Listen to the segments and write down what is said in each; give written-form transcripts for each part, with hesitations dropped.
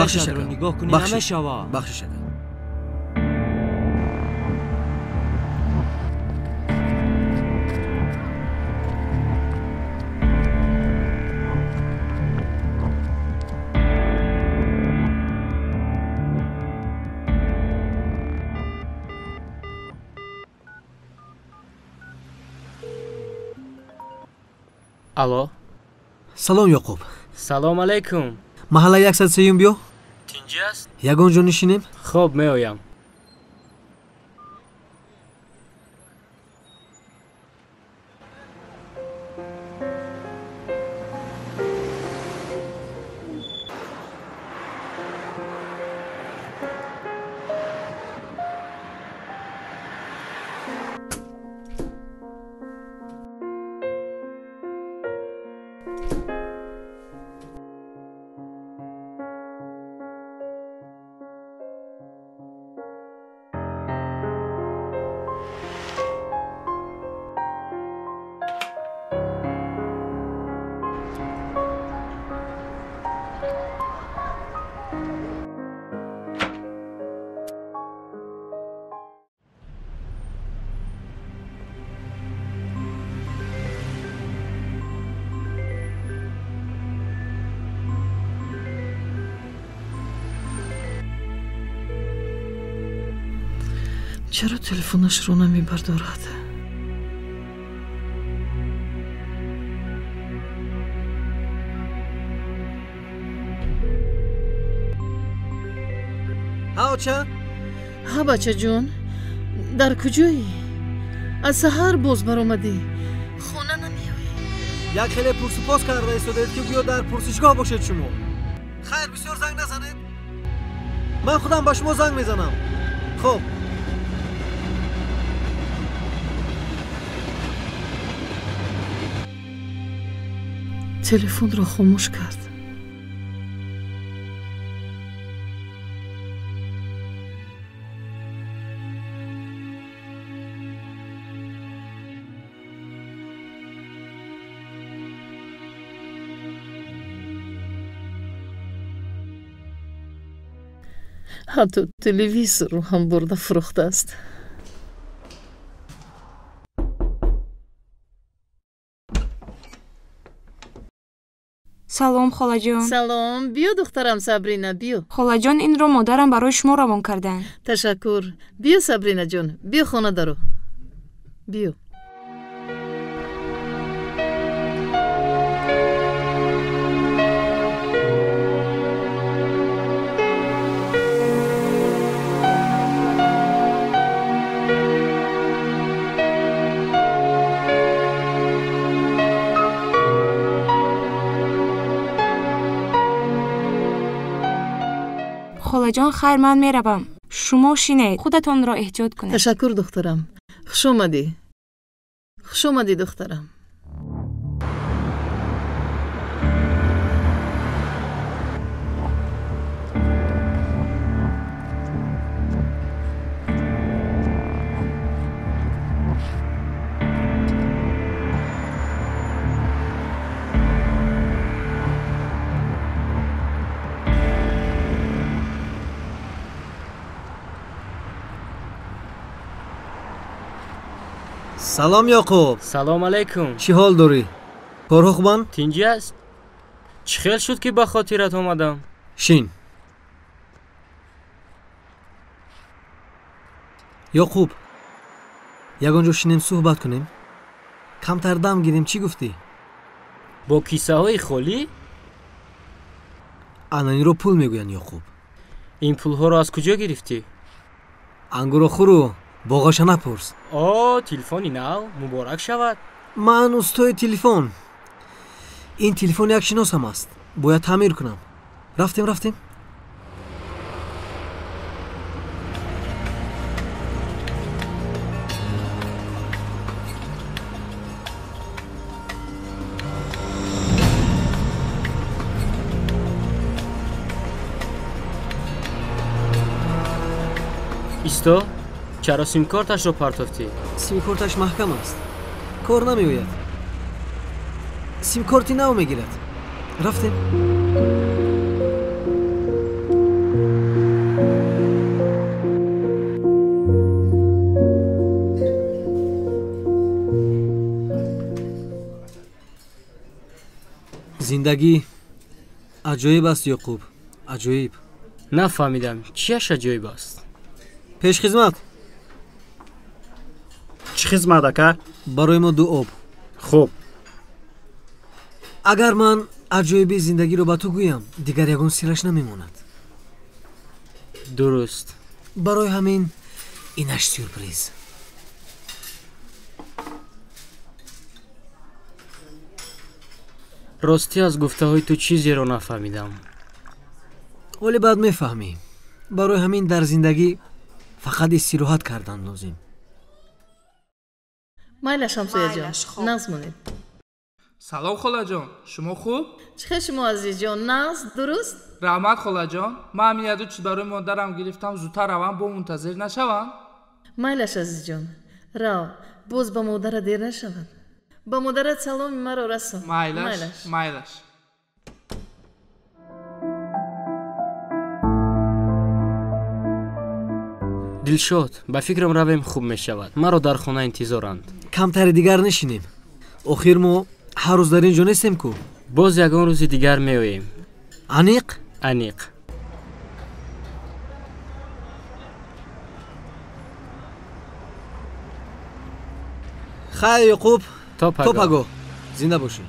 Бахшиш ака. Нигоҳ кунӣ Бахшиш. Намешавад. Бахшиш ака. Алло. Салом, Ёқуб. Салом алейкум. Маҳаллаи 103-юм биё. Тинҷӣ аст? Ягон ҷо нишинем. Хоб, меоям. Чаро телефонашро намебардорад? Ҳа, оча. Ҳа, бачаҷон, дар куҷоӣ? Аз саҳар боз баромадӣ, хона намеоӣ. Як хеле пурсупос карда истодаед, ки гӯё дар пурсишгоҳ бошед шумо. Хайр, бисёр занг назанед, ман худам ба шумо занг мезанам. Хоб. Телефонро хомӯш кард. Ҳатто телевизорро ҳам бурда фурӯхтааст. Салом, холаҷон. Салом, биё, духтарам Сабрина, биё. Холаҷон, инро модарам барои шумо равон карданд. Ташаккур. Биё, Сабринаҷон, биё, хона даро, биё. Холаҷон, хайр, ман меравам, шумо шинед, худатонро эҳтиёт кунед. Ташаккур, духтарам, хушомадӣ, хушомадӣ, духтарам. Салом, Ёқуб. Салом алейкум. Чӣ ҳол дорӣ? Корҳо хубанд? Тинҷӣ аст. Чӣ хел шуд, ки ба хотират омадам? Шин, Ёқуб, ягон ҷо шинем, суҳбат кунем, камтар дам гирем. Чӣ гуфтӣ? Бо кисаҳои холӣ? Ананиро пул мегӯянд, Ёқуб. Ин пулҳоро аз куҷо гирифтӣ? Ангурро хӯру боғаша напурс. О, телефони нав муборак шавад. Ман устои телефон. Ин телефон як шиносам аст, бояд таъмир кунам. Рафтем, рафтем. Исто, чаро симкорташро партофтӣ? Симкорташ маҳкам аст, кор намеояд. Симкорти нав мегирад. Рафтем. Зиндагӣ аҷоиб аст, Ёқуб, аҷоиб. Нафаҳмидам, чияш аҷоиб аст? Пешхизмат. Чӣ хизмат, ака? Барои мо 2 об. Хуб. Агар ман аҷоиби зиндагиро ба ту гӯям, дигар ягон сираш намемонад. Дуруст. Барои ҳамин инаш сюрприз. Ростӣ аз гуфтаҳои ту чизеро нафаҳмидам. Вале баъд мефаҳмӣ. Барои ҳамин дар зиндагӣ фақат истироҳат кардан лозим. Майлаш, ҳамсояҷон, нағз монед. Салом, холаҷон, шумо хуб? Чӣ хел шумо, азизҷон, нағз, дуруст? Раҳмат, холаҷон. Ман ҳамин яду чиз барои модарам гирифтам, зудтар равам, бо мунтазир нашавам. Майлаш, азизҷон, рав, боз ба модара дер нашавад. Ба модарат саломи маро расон. Майлаш, майлаш. Дилшод, ба фикрам равем хуб мешавад. Маро дар хона интизоранд. Камтари дигар нишинем. Охир мо ҳар рӯз дар ин ҷо нестем ку. Боз ягон рӯзи дигар меоем. Аниқ? Аниқ. Хайр, Ёқуб, то пагоҳ. Зинда бошӣ.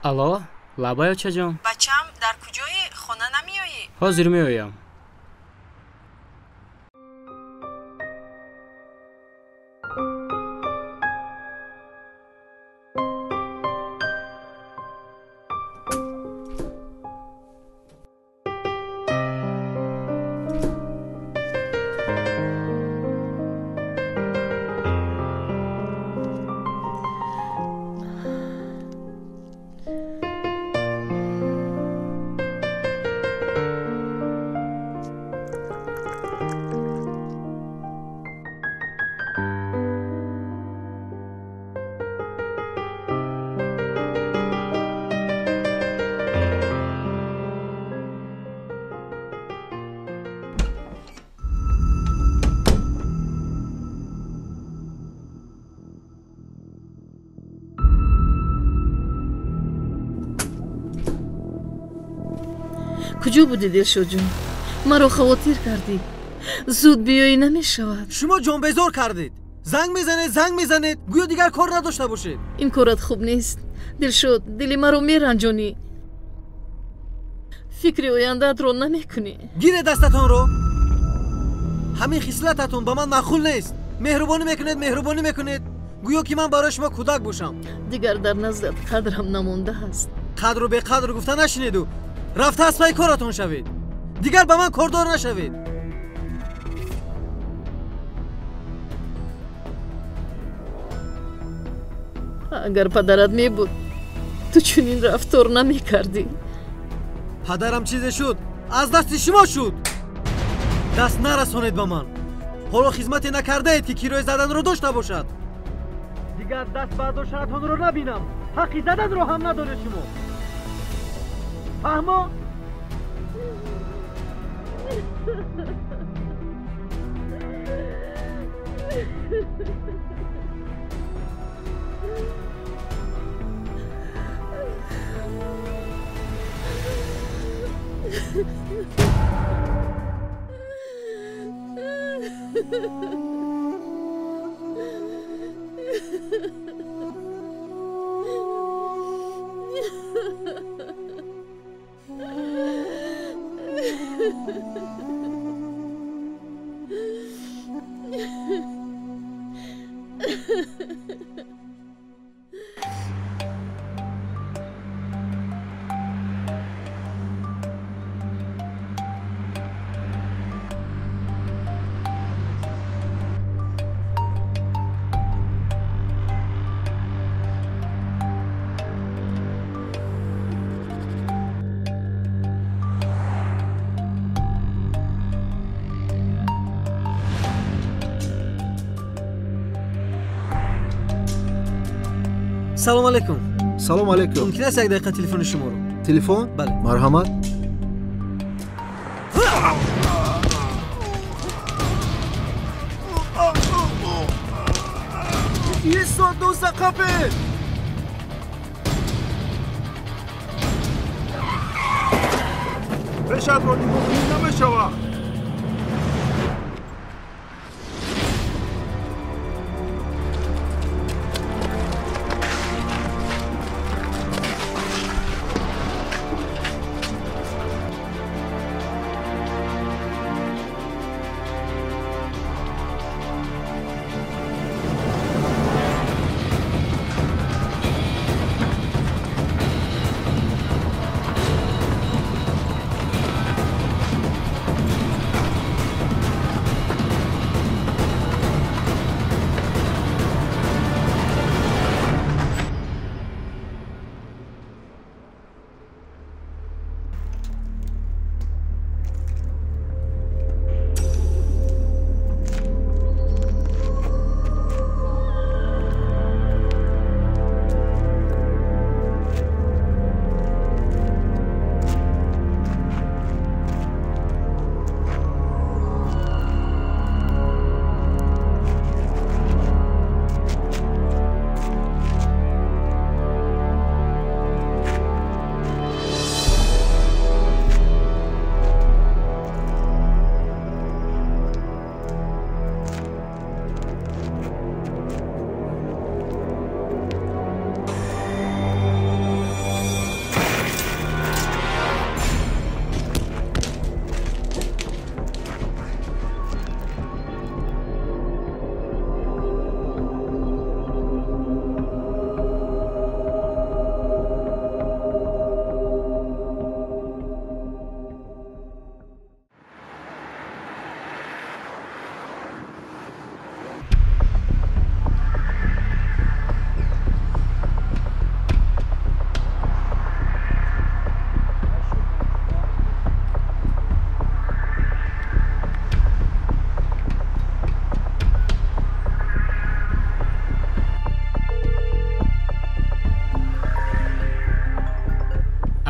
Алло, лабай, очаҷон. Бачам, дар куҷоӣ? Хона намеоӣ? Ҳозир меоям. Куҷо будӣ, Дилшодҷон? Маро хавотир кардӣ. Зуд биёӣ намешавад. Шумо ҷонбезор кардед. Занг мезанед, занг мезанед, гӯё дигар кор надошта бошед. Ин корат хуб нест. Дилшод, дили маро меранҷонӣ. Фикри ояндаатро намекунӣ. Гиред дастатонро. Ҳамин хислататон ба ман маъқул нест. Меҳрубонӣ мекунед, меҳрубонӣ мекунед, гӯё ки ман барои шумо кӯдак бошам. Дигар дар наздат қадрам намондааст. Қадру беқадру гуфта нашинеду рафта аз пай коратон шавед. Дигар ба ман кордор нашавед. Агар падарат мебуд, ту чунин рафтор намекардӣ. Падарам чизе шуд, аз дасти шумо шуд. Даст нарасонед ба ман. Ҳоло хизмате накардаед, ки кироя заданро дошта бошад. Дигар даст бардоштанатонро набинам. Ҳаққи заданро ҳам надоред шумо. Фаҳмо? Салом алейкум. Салом алейкум. Мумкин аст як дақиқа телефони шуморо? Телефон? Бале. Марҳамат. Шумо дузда қапед! Пешатро нигоҳ кунӣ намешавад.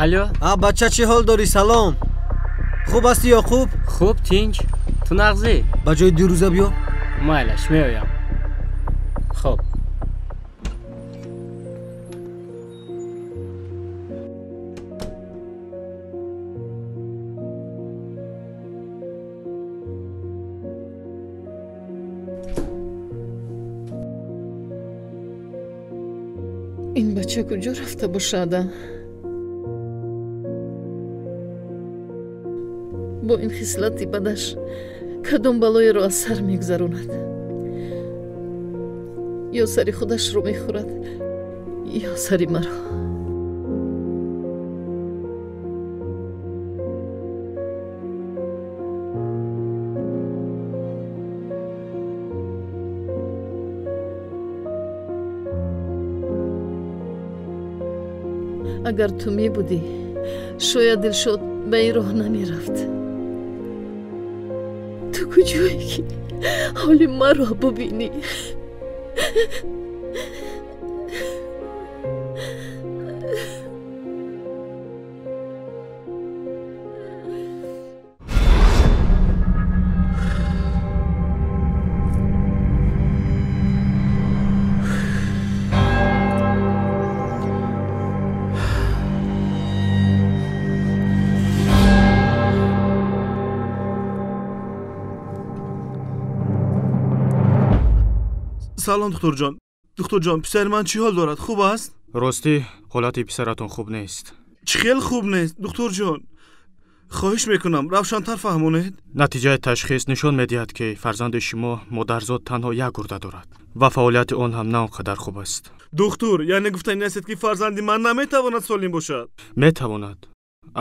Алло? Бача, чӣ ҳол дорӣ? Салом. Хуб ҳастӣ, Ёқуб? Хуб, тинҷ. Ту нағзӣ? Ба ҷои дирӯза биё. Майлаш, меоям. Хуб. Ин бача куҷо рафта бошада? Бо ин хислати бадаш кадом балоеро аз сар мегузаронад? Ё сари худашро мехӯрад, ё сари маро. Агар ту мебудӣ, шояд Дилшод ба ин роҳ намерафт. Ту куҷое ки ҳоли маро бубинӣ? Салом, духтурҷон. Духтурҷон, писари ман чӣ ҳол дорад? Хуб аст? Ростӣ, ҳолати писаратон хуб нест. Чӣ хел хуб нест, духтурҷон? Хоҳиш мекунам, равшантар фаҳмонед. Натиҷаи ташхис нишон медиҳад, ки фарзанди шумо модарзод танҳо як гурда дорад ва фаъолияти он ҳам на он қадар хуб аст. Духтур, яъне гуфтани нестед, ки фарзанди ман наметавонад солим бошад? Метавонад,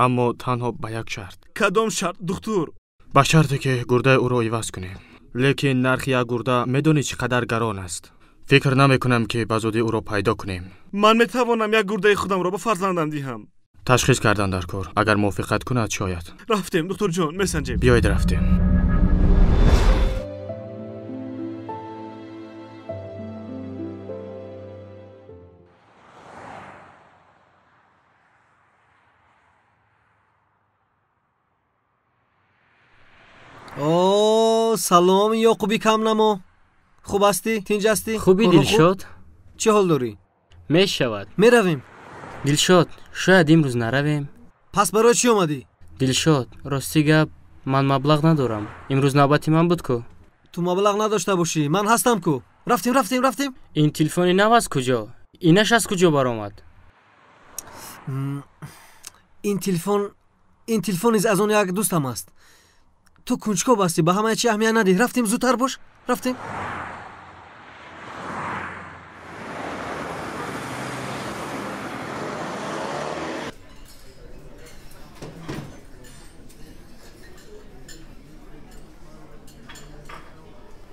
аммо танҳо ба як шарт. Кадом шарт, духтур? Ба шарте, ки гурдаи ӯро иваз кунем. Лекин нархи як гурда медонӣ чӣ қадар гарон аст. Фикр намекунам, ки ба зудӣ ӯро пайдо кунем. Ман метавонам як гурдаи худамро ба фарзандам диҳам. Ташхис кардан дар кор. Агар мувофиқат кунад, шояд. Рафтем, духтурҷон, месанҷем. Биёед, рафтем. О, салом, Ёқуби камнамо. Хуб ҳастӣ? Тинҷ ҳастӣ? Хуби, Дилшод? Чӣ ҳол дорӣ? Мешавад. Меравем. Дилшод, шояд имрӯз наравем. Пас барои чӣ омадӣ? Дилшод, рости гап, ман маблағ надорам. Имрӯз навбати ман буд ку. Ту маблағ надошта бошӣ, ман ҳастам ку. Рафтем, рафтем, рафтем. Ин телефони нав аз куҷо? Инаш аз куҷо баромад? Ин телефон низ аз он як дӯстам аст. Ту кунҷков ҳастӣ, ба ҳамаи чи аҳамият надиҳ. Рафтем, зудтар бош. Рафтем.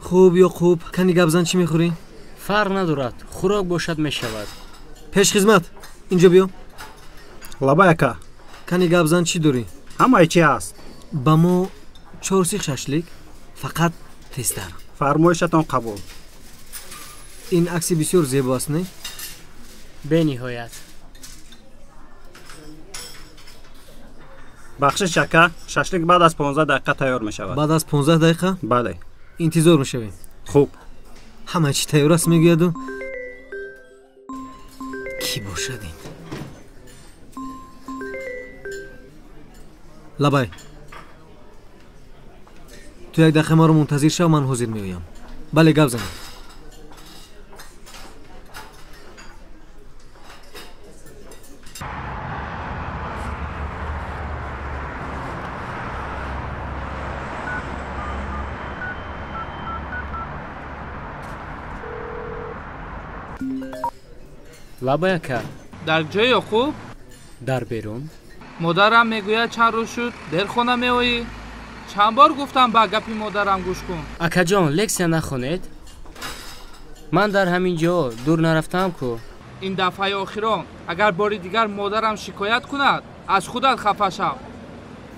Хуб, Ёқуб, кани гапзан, чӣ мехӯрӣ? Фарқ надорад, хӯрок бошад мешавад. Пешхизмат, инҷо биё. Лабай ака. Кани гапзан, чӣ дорӣ? Ҳамаи чи ҳаст. Ба мо 4 сих шашлик, фақат тезтар. Фармоишатон қабул. Ин акси бисёр зебо аст, не? Бениҳоят. Бахшиш ака, шашлик баъд аз 15 дақиқа тайёр мешавад. Баъд аз 15 дақиқа? Бале. Интизор мешавем. Хуб. Ҳама чӣ тайёр аст, мегӯяду. Кӣ бошад ин? Лабай, ту як дақиқа маро мунтазир шав, ман ҳозир меоям. Бале, гап занем. Лабай ака. Дар ҷои Ёқуб? Дар берун. Модарам мегӯяд чанд рӯз шуд дер хона меоӣ. Чанд бор гуфтам ба гапи модарам гӯш кун. Акаҷон, лексия нахонед. Ман дар ҳамин ҷо дур нарафтаам ку. Ин дафъаи охирон, агар бори дигар модарам шикоят кунад, аз худат хафа шав.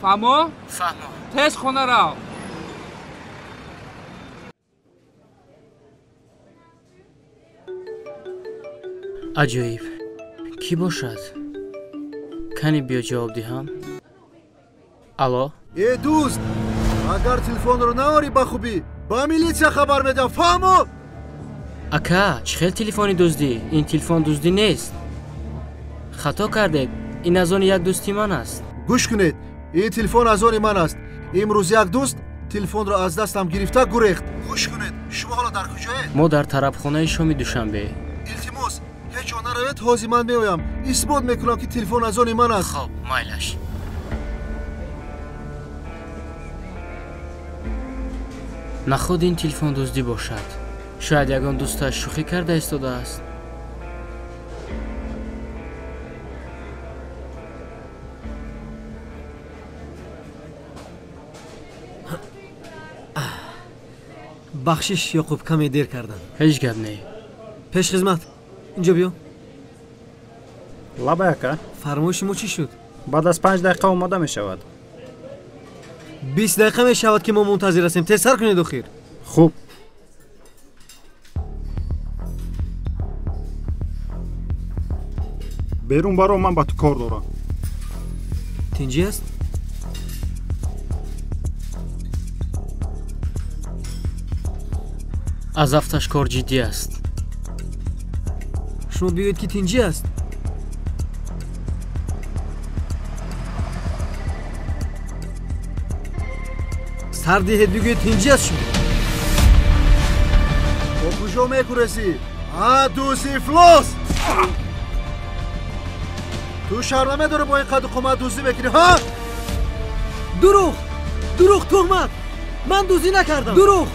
Фаҳмо? Фаҳмо. Тез хона рав. Аҷоиб. Кӣ бошад? Кани биё ҷавоб диҳам. Алло? Э дӯст, агар телефонро наорӣ ба хубӣ, ба милитсия хабар медиҳам, фаҳмо? Ака, чӣ хел телефони дуздӣ? Ин телефон дуздӣ нест. Хато кардед, ин аз они як дӯсти ман аст. Гӯш кунед, ин телефон аз они ман аст. Имрӯз як дӯст телефонро аз дастам гирифта гурехт. Гӯш кунед, шумо ҳоло дар куҷоед? Мо дар тарабхонаи шоми Душанбе. Илтимос, ҳеҷ ҷо наравед, ҳозир ман меоям. Исбот мекунам, ки телефон аз они ман аст. Хоб, майлаш. Наход ин телефон дуздӣ бошад. Шояд ягон дӯсташ шӯхӣ карда истодааст. Бахшиш, Ёқуб, каме дер кардам. Ҳеҷ гап не. Пешхизмат, инҷо биё. Лабай ака. Фармоиши мо чӣ шуд? Баъд аз 5 дақиқа омода мешавад. 20 дақиқа мешавад, ки мо мунтазир ҳастем. Тезтар кунед охир. Хуб. Берун баро, ман ба ту кор дорам. Тинҷӣ аст? Аз афташ кор ҷиддӣ аст. Шумо бигӯед, ки тинҷӣ аст. Сар диҳед, бигӯед тинҷӣ аст шумо. Бо куҷо мекуресӣ? А, дӯсти ифлос! Ту шарм намедорӣ бо ин қаду қомат дуздӣ мекунӣ, ҳа? Дурӯғ! Дурӯғ, туҳмат! Ман дуздӣ накардам. Дурӯғ!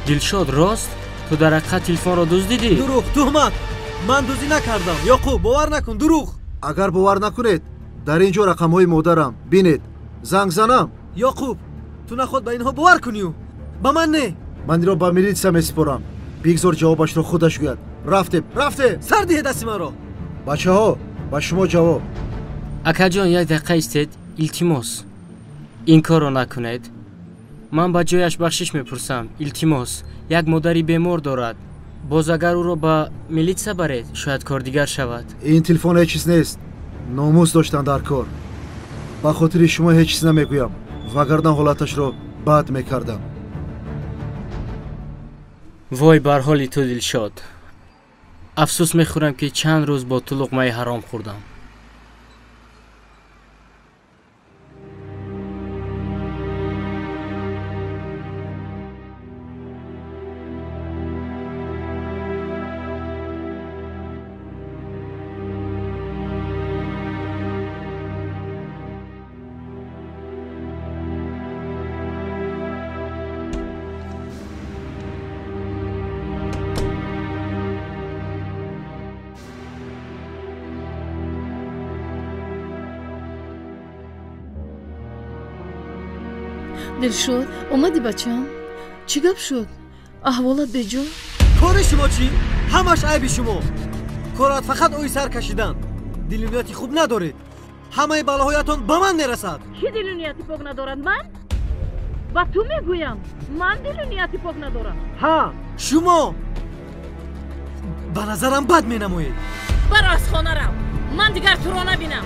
Дилшод, рост? Ту дар ҳақиқат телефонро дуздидӣ? Дурӯғ, туҳмат! Ман дуздӣ накардам. Ёқуб, бовар накун, дурӯғ! Агар бовар накунед, дар ин ҷо рақамҳои модарам. Бинед, занг занам. Ёқуб, ту наход ба инҳо бовар кунию. Ба ман не. Ман инро ба милитсия месупорам. Бигзор ҷавобашро худаш гӯяд. Рафтем, рафтем! Сар диҳед дасти маро. Бачаҳо, ба шумо ҷавоб. Акаҷон, як дақиқа истед, илтимос. Ин корро накунед. Ман ба ҷояш бахшиш мепурсам. Илтимос, як модари бемор дорад. Боз агар ӯро ба милитсия баред, шояд кор дигар шавад. Ин телефон ҳеҷ чиз нест. Номус доштан дар кор. Ба хотири шумо ҳеҷ чиз намегӯям, вагарна ҳолаташро бад мекардам. Вой бар ҳоли ту Дилшод. Афсӯс мехӯрам, ки чанд рӯз бо ту луқмаи ҳаром хӯрдам. Дилшод, омадӣ бачам? Чӣ гап шуд? Аҳволат беҷо? Кори шумо чӣ? Ҳамаш айби шумо. Корат фақат ои сар кашидан. Дилу нияти хуб надоред. Ҳамаи балоҳоятон ба ман мерасад. Кӣ дилу нияти пок надорад? Ман? Ба ту мегӯям, ман дилу нияти пок надорам. Ҳа, шумо ба назарам бад менамоед. Баро аз хона рав. Ман дигар туро набинам.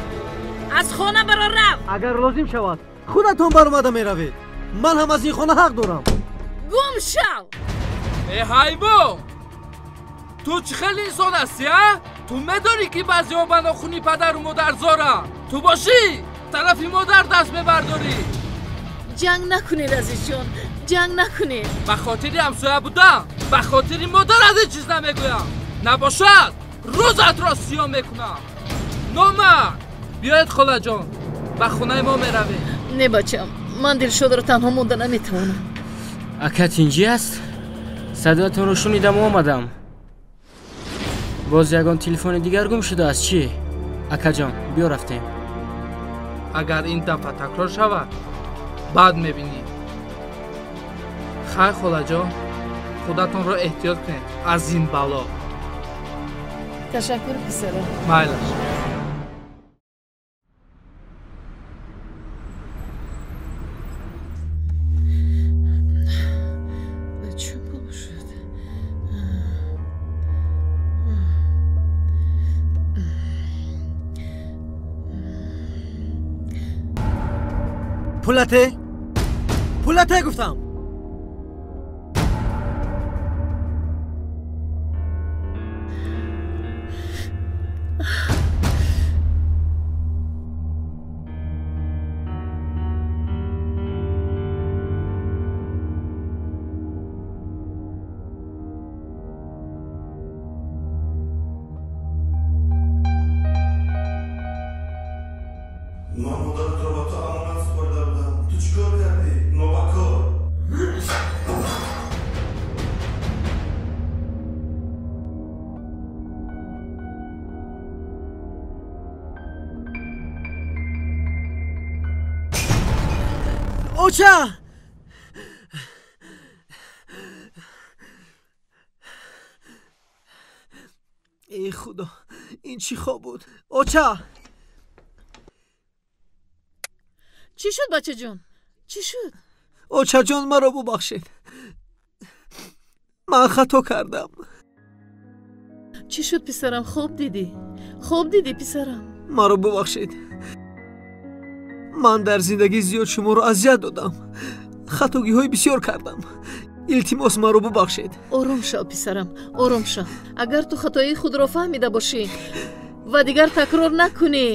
Аз хона баро рав. Агар лозим шавад, худатон баромада меравед. Ман ҳам аз ин хона ҳақ дорам. Гум шав! Э ҳайвон! Ту чӣ хел инсон ҳастӣ, а? Ту медонӣ, ки баъзеҳо ба нохуни падару модар зоранд. Ту бошӣ, тарафи модар даст мебардорӣ. Ҷанг накунед, азизҷон, ҷанг накунед. Ба хотири ҳамсоя будан, ба хотири модар аз ин чиз намегӯям. Набошад, рӯзатро сиёҳ мекунам. Номард! Биёед, холаҷон, ба хонаи мо меравем. Не, бачам, ман Дилшодро танҳо монда наметавонам. Ака тинҷӣ аст? Садоятонро шунидаму омадам. Боз ягон телефони дигар гум шудааст чӣ? Акаҷон, биё рафтем. Агар ин дафъа такрор шавад, баъд мебинӣ. Хайр, холаҷон, худатонро эҳтиёт кунед аз ин бало. Ташаккур, писарам. Майлаш. Пулате? Пулате гуфтам. Ман модаратро ба ту амонат супорида будам. Ту чӣ кор кардӣ? Нобакор. Оча! Эй худо, ин чӣ хоб буд? Оча! Чӣ шуд, бачаҷон? Чӣ шуд? Очаҷон, маро бубахшед. Ман хато кардам. Чӣ шуд, писарам? Хоб дидӣ? Хоб дидӣ, писарам? Маро бубахшед. Ман дар зиндагӣ зиёд шуморо азият додам. Хатогиҳои бисёр кардам. Илтимос, маро бубахшед. Ором шав, писарам, ором шав. Агар ту хатои худро фаҳмида бошӣ ва дигар такрор накунӣ,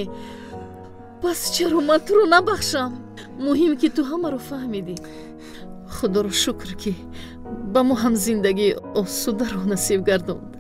пас чаро ман туро набахшам? Муҳим, ки ту ҳамаро фаҳмидӣ. Худоро шукр, ки ба мо ҳам зиндагии осударо насиб гардонд.